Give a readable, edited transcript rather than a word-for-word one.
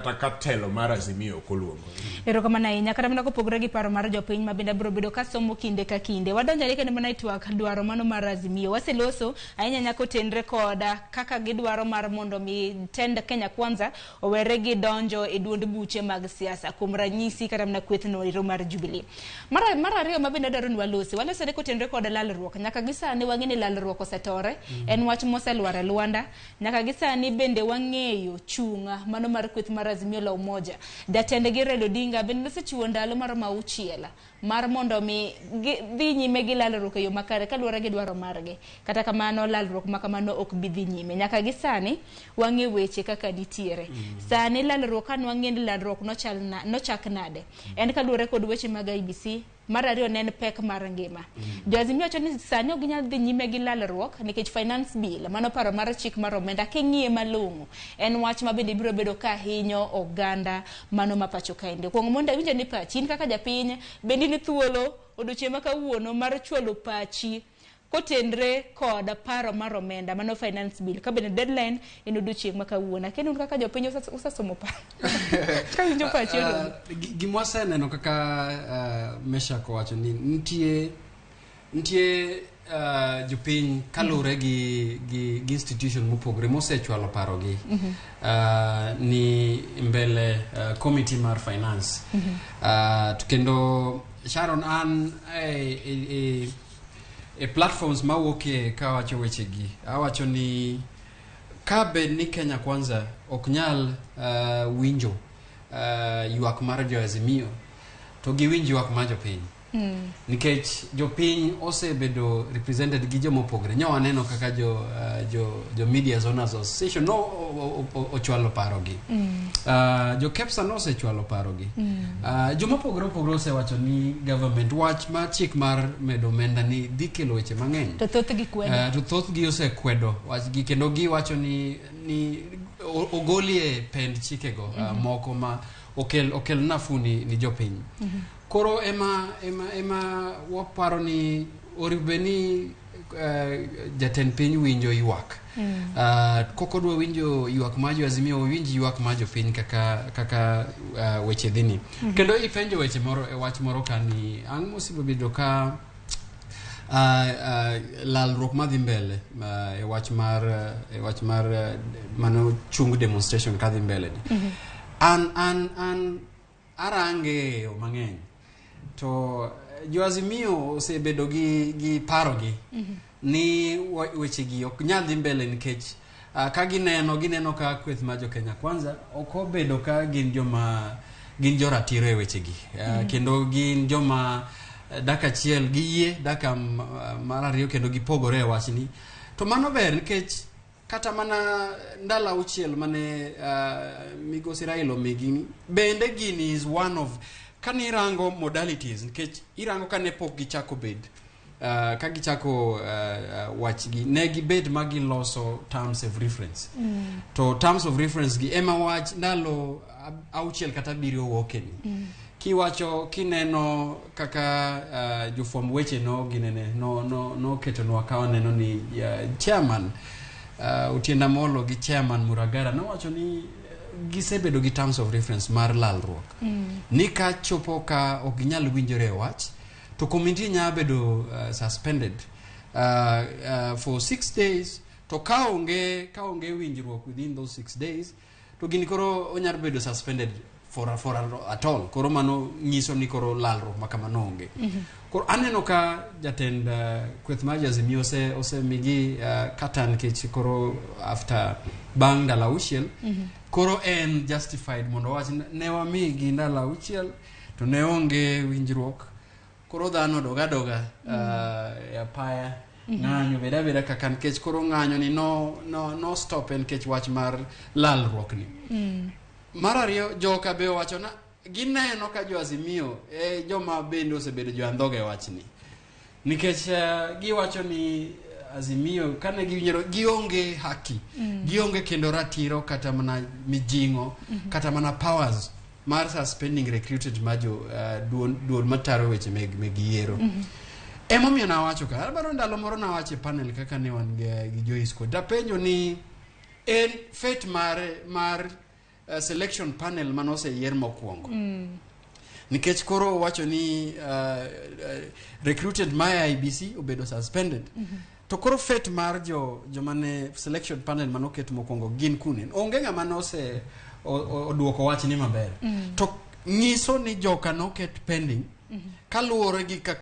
Kata ka telo mar Azimio ok oluongo. Erokamano ahinya. Kata mana kopogore gi paro mar jopiny ma bende abiro bedo kasomo kinde ka kinde. Wadonjo ahinya kendo mana e twak dwaro mano mar Azimio. Waseloso ahinya ahinya kotenre kod kaka gidwaro mar mondo mi tend Kenya Kwanza owere gi donjo e duond buche mag siasa. Kuom ranyisi kata mana kwethno ero mar Jubilee. Mar, mar ariyo ma bende adwaro ni walosi. Walosore kotenre kod lalruok. Nyaka gi sani wang'e ni lalruok osetore. En wach moselwar e lwanda. Nyaka gi sani bende wang'eyo chung' mano mar kweth mar Azimio la Umoja. Jatendgi Raila Odinga bende nosechiwo ndalo maromo auchiel mar mondo mi dhi nyime gi lalruok e yo makare kaluwore gi dwaro margi. Kata kamano lalruok ma kamano ok bi dhi nyime. Nyaka gi sani wang'e weche kaka nitiere. Sani lalruok ka nwang'e ni lalruok nochal na, nochak nade. En kaluwore kod weche mag IEBC. Mar ariyo ne en pek mar ngima. Jo Azimio wacho ni sani ok ginyal dhi nyime gi lalruok nikech finance bill, mano paro mar chik mar omenda king'iye malong'o en wach ma bende biro bedo ka hinyo oganda mano ma pacho kaendi. Okuongo mondo awinj ane pachi, in kaka japiny bende in thuolo odiochieng' ma kawuono mar chwalo pachi Kotenre kod paro mar omenda, mano finance bill, ka bende deadline en odiochieng' ma kawuono. Akia ni un kaka jopiny usesomo paro. Kawinjo pachi oromo. Gima waseneno kaka Meshak owacho ni nitie nitie jopiny kaluwore gi institution mopogore mosechwalo parogi ni mbele committee mar finance. To kendo Sharon an e platforms mawuokie kawacho wechegi awacho ni ka bed ni Kenya Kwanza ok nyal winjo ywak mar jo Azimio to giwinj ywak mar jopiny nikech jopiny osebedo represented gi joma opogore. Nyo waneno kaka jo Media Owners Association no ochwalo parogi. Jo KEPSA nosechwalo parogi. Joma opogore opogore osewacho ni government wach ma chik mar medo omenda ni dhi kelo weche mang'eny. To thothgi kwedo. To thothgi osekwedo wachgi kendo giwacho ni ogolie pend chikego moko ma okel nafuu ni jopiny. Koro ema waparo ni onego bed ni jatend piny winjo ywak. Kok odwa winjo ywak mar jo Azimio, owinj ywak mar jopiny kaka weche dhi ni. Kendo ipenjo weche moro e wach moro ka ni ang' mosebedo ka lalruok madhi mbele e wach mar mano chung demonstration kadhi mbele ni. An arange e yo mang'eny to jo Azimio osebedo gi parogi ni weche gi ok nyal dhi mbele nikech ka gineno ka kweth mar jo Kenya Kwanza ok obedo ka gin joma gin joratiro e wechegi kendo gin joma dak achiel giyie daka mar ariyo kendo gipogore e wachni to mano ber nikech kata mana ndalo 6 mane migosi Raila omigi bende gini is one of kani irango modalities nikech irango kane pok gichako bed ka gichako wachgi ne gibed ma giloso terms of reference to terms of reference gi ema wach ndalo 6 kata 7 wuokeni kiwacho kineno kaka jofwamb weche no ginene no no noketonwa ka waneno ni chairman Otiende Amollo gi chairman Muragara nowacho ni gisebedo gi terms of reference mar lalruok ni ka chopo ka ok ginyal winjore e wach to committee nyalo bedo suspended for 6 days to ka onge winjruok within those 6 days to gini koro onyalo bedo suspended for at all. Koro mano nyiso ni koro lalruok ma kamano onge. Koro aneno ka jatend kweth mar Azimio osemigi kata nikech koro after bang' ndalo 6 koro en justified mondo owach ni ne wamigi ndalo 6 to ne onge winjruok. Koro dhano doga doga e apaya ng'anyo bed abeda kaka nikech koro ng'anyo ni no stop nikech wach mar lalruok ni. Mar ariyo joka be owacho na gineno ka jo Azimio e joma bende osebedo jo andhoga e wachni nikech giwacho ni Azimio kane giwinjore gionge haki gionge kendo ratiro kata mana mijing'o kata mana powers mar suspending recruited mar jo duol mataro weche meg yiero. Emomiyo nawacho ka adwaro ndalo moro nawacho e panel kaka ne wan gi Joyce kod tapenjo ni en fate mare mar selection panel mane oseyier mokwongo. Nikech koro wacho ni recruited ma IEBC obedo suspended. To koro fate mar jo joma ne selection panel manoket mokwongo gin kune? Onge ng'ama nose oduoko wach ni maber. To nyiso ni joka noket pending kaluwore gi kaka